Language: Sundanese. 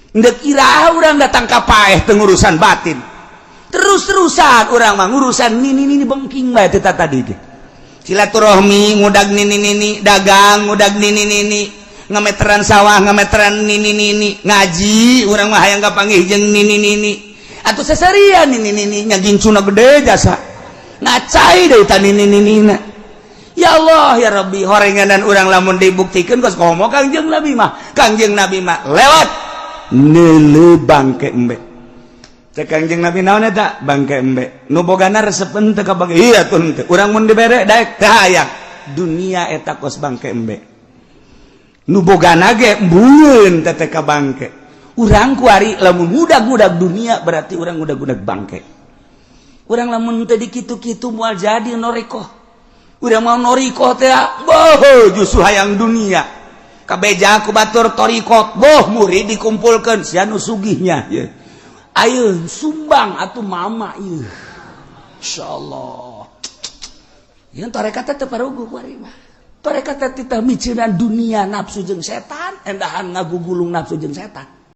Ndek iraha urang datang ka paeh teu ngurusan batin? Terus-terusan urang mah ngurusan nini nini, bengking bae teh tadi ge. Silaturahmi ngudag nini nini, dagang ngudag nini nini, ngameteran sawah ngameteran nini nini, ngaji urang mah hayang kapanggih jeung nini nini atau seserian nini nini nya, gincuna gede jasa ngacai deui ta nini nini na. Ya Allah ya Rabbi, horenganan urang lamun dibuktikan kos komo Kangjeng Nabi mah. Kangjeng Nabi mah lewat neuleu bangke embe. Cek Kangjeng Nabi, "Naon eta bangke embe? Nu bogana resepen teu kabagi?" "Iya tuh henteu. Urang mun dibere daek teu hayang." Dunia eta kos bangke embe, nu bogana ge embungeun teh ka bangke. Urang kuari lamun ngudag-ngudag dunia, berarti urang ngudag-ngudag bangke. Urang lamun teu dikitu-kitu moal jadi norikoh. Urang mau norikoh teh boh justru hayang dunia. Kabeja ku batur torikot, boh murid dikumpulkan, sia nu sugihnya ye. Ayo sumbang atuh mama ieu. Insyaallah yang tarekat teh parugu kuari mah. Tarekat teh titah miceunan dunia, nafsu jeung setan, endahan ngagugulung nafsu jeung setan.